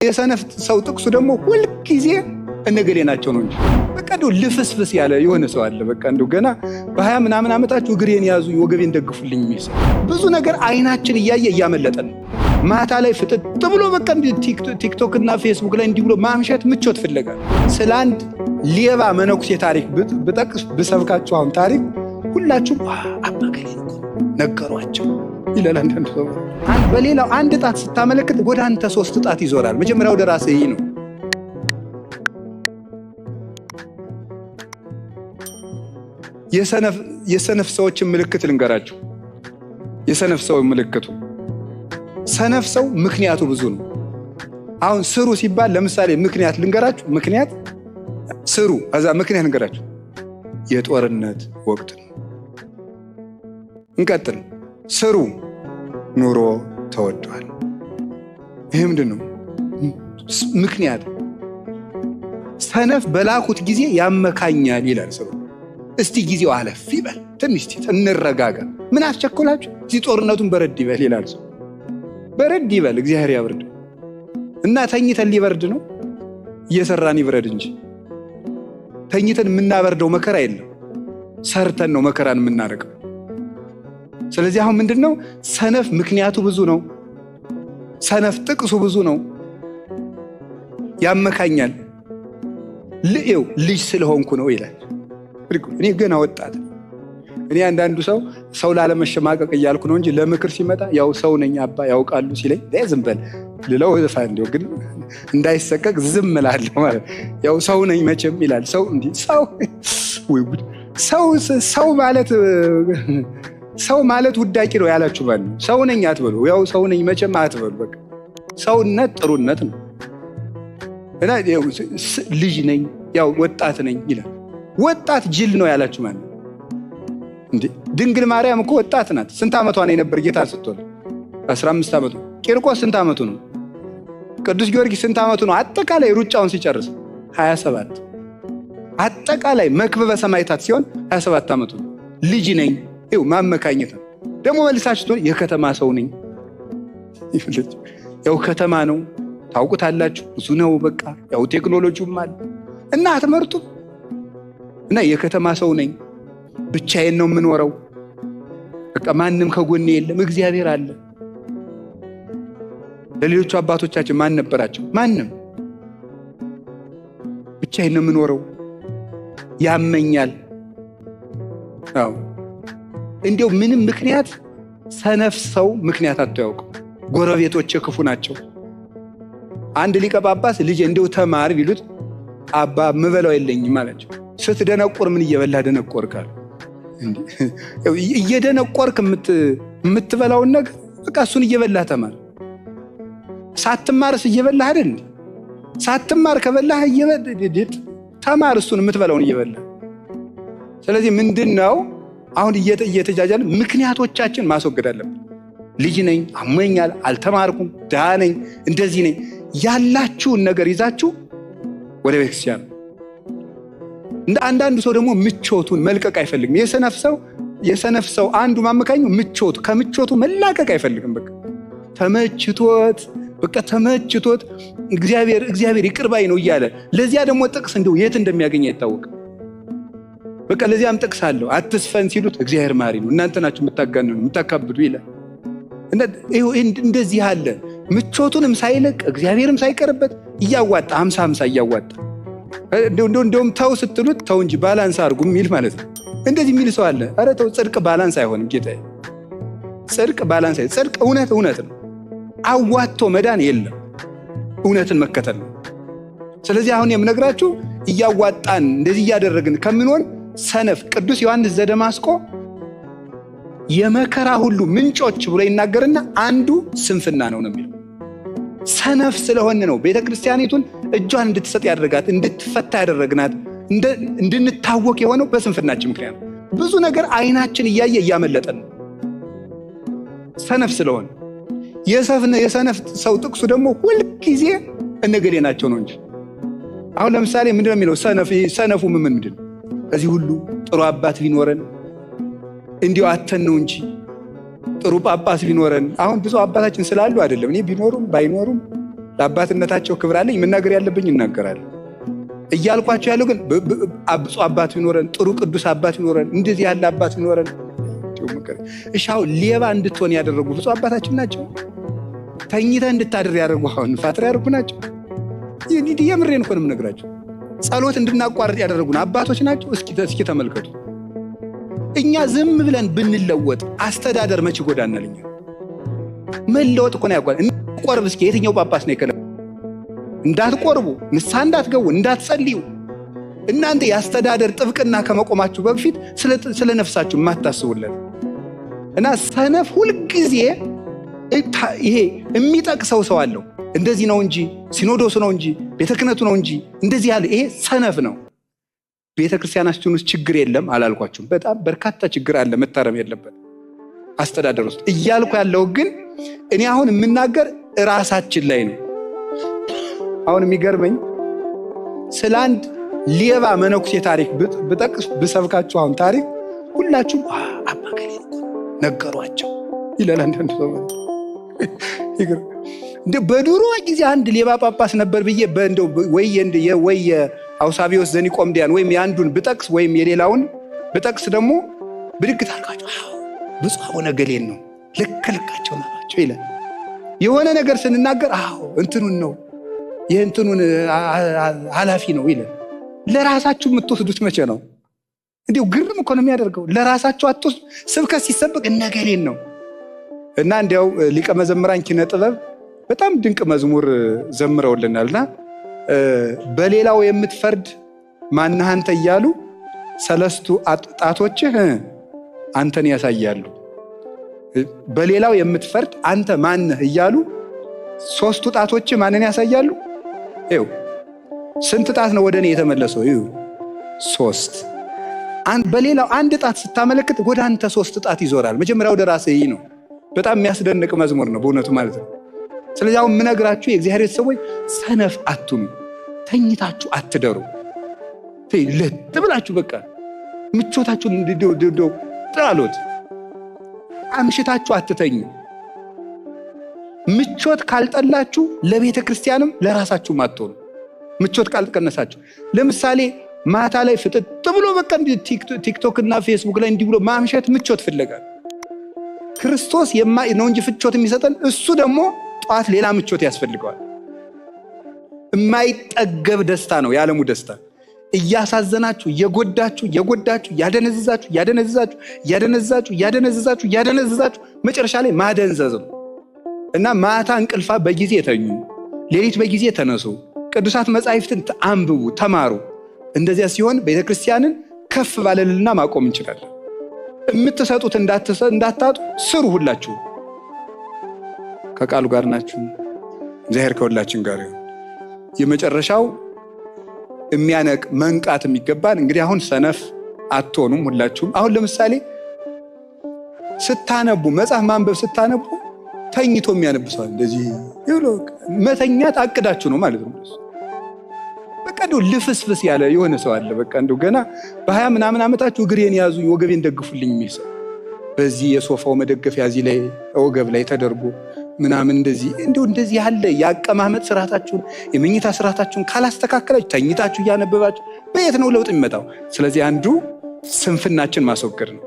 የሰነፍ ሰው ጥቅሱ ደግሞ ሁልጊዜ እነገሌ ናቸው ነው እንጂ በቃ እንደው ልፍስፍስ ያለ የሆነ ሰው አለ። በቃ እንደው ገና በ20 ምናምን ዓመታችሁ እግሬን ያዙ ወገቤን ደግፉልኝ የሚል ሰው። ብዙ ነገር አይናችን እያየ እያመለጠን ነው። ማታ ላይ ፍጥጥ ብሎ በቃ ቲክቶክ እና ፌስቡክ ላይ እንዲህ ብሎ ማምሸት ምቾት ፍለጋ። ስለ አንድ ሌባ መነኩሴ ታሪክ ብጠቅስ ብሰብካችሁ አሁን ታሪክ ሁላችሁም አባ ገሌን እኮ ነገሯቸው ይላል አንዳንድ ሰው። በሌላው አንድ ጣት ስታመለክት ወደ አንተ 3 ጣት ይዞራል። መጀመሪያ ወደ ራስህ ይህ ነው። የሰነፍ ሰዎችን ምልክት ልንገራችሁ። የሰነፍ ሰው ምልክቱ፣ ሰነፍ ሰው ምክንያቱ ብዙ ነው። አሁን ስሩ ሲባል ለምሳሌ ምክንያት ልንገራችሁ። ምክንያት ስሩ፣ ከዛ ምክንያት ልንገራችሁ። የጦርነት ወቅት ነው። እንቀጥል። ስሩ፣ ኑሮ ተወዷል። ይሄ ምንድን ነው? ምክንያት። ሰነፍ በላኩት ጊዜ ያመካኛል ይላል ሰው። እስቲ ጊዜው አለፍ ይበል፣ ትንሽ እንረጋጋ፣ ምን አስቸኮላችሁ? እዚህ ጦርነቱን በረድ ይበል ይላል ሰው። በረድ ይበል፣ እግዚአብሔር ያብርድ። እና ተኝተን ሊበርድ ነው? እየሰራን ይብረድ እንጂ ተኝተን የምናበርደው መከራ የለም። ሰርተን ነው መከራን የምናረቀው። ስለዚህ አሁን ምንድነው? ሰነፍ ምክንያቱ ብዙ ነው። ሰነፍ ጥቅሱ ብዙ ነው። ያመካኛል። ልኤው ልጅ ስለሆንኩ ነው ይላል። እኔ ገና ወጣት ነኝ። እኔ አንዳንዱ ሰው ላለመሸማቀቅ እያልኩ ነው እንጂ ለምክር ሲመጣ ያው ሰው ነኝ አባ ያውቃሉ ሲለኝ ዝም በል ልለው እንደው ግን እንዳይሰቀቅ ዝም እላለሁ ማለት ያው ሰው ነኝ መቼም ይላል። ሰው እንዲህ ሰው ወይ ጉድ ሰው ሰው ማለት ሰው ማለት ውዳቂ ነው ያላችሁ ባል ነው። ሰው ነኝ አትበሉ። ያው ሰው ነኝ መቼም አትበሉ። በቃ ሰውነት ጥሩነት ነው። እና ልጅ ነኝ ያው ወጣት ነኝ ይላል። ወጣት ጅል ነው ያላችሁ ማለት እንዴ? ድንግል ማርያም እኮ ወጣት ናት። ስንት ዓመቷ ነው የነበር ጌታ ስትወልድ? 15 ዓመቱ። ቂርቆስ ስንት ዓመቱ ነው? ቅዱስ ጊዮርጊስ ስንት ዓመቱ ነው? አጠቃላይ ሩጫውን ሲጨርስ 27። አጠቃላይ መክበበ ሰማዕታት ሲሆን 27 ዓመቱ ነው። ልጅ ነኝ ይኸው ማመካኘት ነው። ደግሞ መልሳችሁ የከተማ ሰው ነኝ። ያው ከተማ ነው ታውቁታላችሁ፣ ብዙ ነው በቃ ያው ቴክኖሎጂውም አለ እና አትመርጡም። እና የከተማ ሰው ነኝ፣ ብቻዬን ነው የምኖረው፣ በቃ ማንም ከጎኔ የለም፣ እግዚአብሔር አለ። ለሌሎቹ አባቶቻችን ማን ነበራቸው? ማንም። ብቻዬን ነው የምኖረው፣ ያመኛል። አዎ እንዲያው ምንም ምክንያት ሰነፍ ሰው ምክንያት አታውቅም። ጎረቤቶቼ ክፉ ናቸው። አንድ ሊቀ ጳጳስ ልጄ እንደው ተማር ቢሉት አባ ምበላው የለኝም አላቸው። ስትደነቆር ምን እየበላህ ደነቆርክ አሉ። እየደነቆርክ የምትበላውን ነገር በቃ እሱን እየበላህ ተማር። ሳትማርስ እየበላህ አይደል? ሳትማር ከበላህ ተማር፣ እሱን የምትበላውን እየበላህ። ስለዚህ ምንድነው አሁን እየተጃጃለ ምክንያቶቻችን ማስወገድ አለብን። ልጅ ነኝ፣ አሞኛል፣ አልተማርኩም፣ ድሃ ነኝ፣ እንደዚህ ነኝ ያላችሁን ነገር ይዛችሁ ወደ ቤተክርስቲያን። እንደ አንዳንዱ ሰው ደግሞ ምቾቱን መልቀቅ አይፈልግም። የሰነፍ ሰው አንዱ ማመካኙ ምቾቱ፣ ከምቾቱ መላቀቅ አይፈልግም። በቃ ተመችቶት በቃ ተመችቶት እግዚአብሔር እግዚአብሔር ይቅር ባይ ነው እያለ ለዚያ ደግሞ ጥቅስ እንደው የት እንደሚያገኝ አይታወቅም። በቃ ለዚያም ጥቅስ አለው። አትስፈን ሲሉት እግዚአብሔር ማሪ ነው፣ እናንተ ናችሁ የምታጋንኑ የምታካብዱ ይላል። እንደዚህ አለ። ምቾቱንም ሳይለቅ እግዚአብሔርም ሳይቀርበት እያዋጣ 50-50 እያዋጣ እንደውም ተው ስትሉት ተው እንጂ balance አድርጉ የሚል ማለት ነው። እንደዚህ የሚል ሰው አለ። ኧረ ተው፣ ጽድቅ balance አይሆንም ጌታዬ። ጽድቅ balance አይሆንም። ጽድቅ እውነት እውነት ነው። አዋጥቶ መዳን የለም፣ እውነትን መከተል ነው። ስለዚህ አሁን የምነግራችሁ እያዋጣን እንደዚህ እያደረግን ከምንሆን ሰነፍ ቅዱስ ዮሐንስ ዘደማስቆ የመከራ ሁሉ ምንጮች ብሎ ይናገርና አንዱ ስንፍና ነው ነው የሚለው። ሰነፍ ስለሆነ ነው ቤተክርስቲያኒቱን እጇን እንድትሰጥ ያደረጋት፣ እንድትፈታ ያደረግናት፣ እንድንታወቅ የሆነው በስንፍናችን ምክንያት ነው። ብዙ ነገር አይናችን እያየ እያመለጠን ነው ሰነፍ ስለሆነ። የሰነፍ ሰው ጥቅሱ ደግሞ ሁልጊዜ እነገሌ ናቸው ነው እንጂ። አሁን ለምሳሌ ምንድነው የሚለው? ሰነፉ ምን ምንድን ነው? ከዚህ ሁሉ ጥሩ አባት ቢኖረን እንዲሁ አተን ነው እንጂ ጥሩ ጳጳስ ቢኖረን። አሁን ብዙ አባታችን ስላሉ አይደለም፣ እኔ ቢኖሩም ባይኖሩም ለአባትነታቸው ክብር አለኝ። መናገር ያለብኝ እናገራለሁ። እያልኳቸው ያለው ግን ብፁዕ አባት ቢኖረን፣ ጥሩ ቅዱስ አባት ቢኖረን፣ እንደዚህ ያለ አባት ቢኖረን። እሺ አሁን ሌባ እንድትሆን ያደረጉ ብፁዕ አባታችን ናቸው። ተኝተህ እንድታድር ያደረጉ አሁን ፓትርያርኩ ናቸው። የምሬን እኮ ነው የምነግራቸው። ጸሎት እንድናቋርጥ ያደረጉን አባቶች ናቸው። እስኪ ተመልከቱ። እኛ ዝም ብለን ብንለወጥ አስተዳደር መች ይጎዳናል? እኛ መለወጥ እኮ ነው ያጓል። እንቆርብ እስኪ የትኛው ጳጳስ ነው የከለከለው? እንዳትቆርቡ፣ ንስሐ እንዳትገቡ፣ እንዳትጸልዩ እናንተ የአስተዳደር ጥብቅና ከመቆማችሁ በፊት ስለ ነፍሳችሁ የማታስቡለት እና ሰነፍ ሁልጊዜ ይሄ የሚጠቅሰው ሰው አለው። እንደዚህ ነው እንጂ ሲኖዶሱ ነው እንጂ ቤተ ክህነቱ ነው እንጂ እንደዚህ ያለ ይሄ ሰነፍ ነው። ቤተ ክርስቲያናችን ውስጥ ችግር የለም አላልኳችሁም። በጣም በርካታ ችግር አለ፣ መታረም የለበት አስተዳደር ውስጥ እያልኩ ያለው ግን እኔ አሁን የምናገር እራሳችን ላይ ነው። አሁን የሚገርመኝ ስለ አንድ ሌባ መነኩሴ ታሪክ ብጠቅስ ብሰብካችሁ አሁን ታሪክ ሁላችሁም አባ ገሌ ነገሯቸው ይላል አንዳንድ ሰው። እንደ በድሮ ጊዜ አንድ ሌባ ጳጳስ ነበር ብዬ እንደው ወይ የአውሳቢዎስ ዘኒቆምዲያን ወይም የአንዱን ብጠቅስ ወይም የሌላውን ብጠቅስ ደግሞ ብድግ ታርጋችሁ ብፁዕ አቡነ ገሌን ነው ልክ ልካቸው ናቸው ይላል። የሆነ ነገር ስንናገር አዎ እንትኑን ነው የእንትኑን ኃላፊ ነው ይላል። ለራሳችሁ የምትወስዱት መቼ ነው? እንዲሁ ግርም እኮ ነው የሚያደርገው። ለራሳችሁ አትወስዱ። ስብከት ሲሰበክ እነገሌን ነው እና እንዲያው ሊቀ መዘምራን ኪነ ጥበብ በጣም ድንቅ መዝሙር ዘምረውልናልና በሌላው የምትፈርድ ማነህ አንተ እያሉ ሰለስቱ ጣቶችህ አንተን ያሳያሉ። በሌላው የምትፈርድ አንተ ማነህ እያሉ ሶስቱ ጣቶችህ ማንን ያሳያሉ? ይኸው ስንት ጣት ነው ወደ እኔ የተመለሰው? ይኸው ሶስት። በሌላው አንድ ጣት ስታመለክት ወደ አንተ ሶስት ጣት ይዞራል። መጀመሪያ ወደ ራስህ ይህ ነው። በጣም የሚያስደንቅ መዝሙር ነው በእውነቱ ማለት ነው። ስለዚህ አሁን የምነግራችሁ የእግዚአብሔር ሰዎች ሰነፍ አትሁኑ፣ ተኝታችሁ አትደሩ። ለጥ ብላችሁ በቃ ምቾታችሁን እንደው ጥላሎት አምሽታችሁ አትተኙ። ምቾት ካልጠላችሁ ለቤተ ክርስቲያንም ለራሳችሁም አትሆኑ። ምቾት ካልቀነሳችሁ ለምሳሌ ማታ ላይ ፍጥጥ ብሎ በቃ ቲክቶክ እና ፌስቡክ ላይ እንዲህ ብሎ ማምሸት ምቾት ፍለጋ ክርስቶስ ነው እንጂ ፍቾት የሚሰጠን እሱ ደግሞ ጠዋት ሌላ ምቾት ያስፈልገዋል። የማይጠገብ ደስታ ነው የዓለሙ ደስታ። እያሳዘናችሁ እየጎዳችሁ እየጎዳችሁ እያደነዘዛችሁ እያደነዘዛችሁ እያደነዘዛችሁ እያደነዘዛችሁ እያደነዘዛችሁ መጨረሻ ላይ ማደንዘዝ ነው እና ማታ እንቅልፋ በጊዜ ተኙ፣ ሌሊት በጊዜ ተነሱ፣ ቅዱሳት መጻሕፍትን አንብቡ፣ ተማሩ። እንደዚያ ሲሆን ቤተክርስቲያንን ከፍ ባለልና ማቆም እንችላለን። የምትሰጡት እንዳታጡ ስሩ። ሁላችሁ ከቃሉ ጋር ናችሁ። እግዚአብሔር ከሁላችን ጋር ይሁን። የመጨረሻው የሚያነቅ መንቃት የሚገባን እንግዲህ አሁን ሰነፍ አትሆኑም ሁላችሁም። አሁን ለምሳሌ ስታነቡ መጽሐፍ ማንበብ ስታነቡ ተኝቶ የሚያነብ ሰው እንደዚህ ይብሎ መተኛት አቅዳችሁ ነው ማለት ነው። በቃ እንደው ልፍስፍስ ያለ የሆነ ሰው አለ። በቃ እንደው ገና በ20 ምናምን ዓመታችሁ እግሬን ያዙኝ ወገቤን ደግፉልኝ የሚል ሰው በዚህ የሶፋው መደገፊያ እዚህ ላይ ወገብ ላይ ተደርጎ ምናምን እንደዚህ እንደው እንደዚህ ያለ የአቀማመጥ ስርዓታችሁን የመኝታ ስርዓታችሁን ካላስተካከላችሁ ተኝታችሁ እያነበባችሁ በየት ነው ለውጥ የሚመጣው? ስለዚህ አንዱ ስንፍናችን ማስወገድ ነው።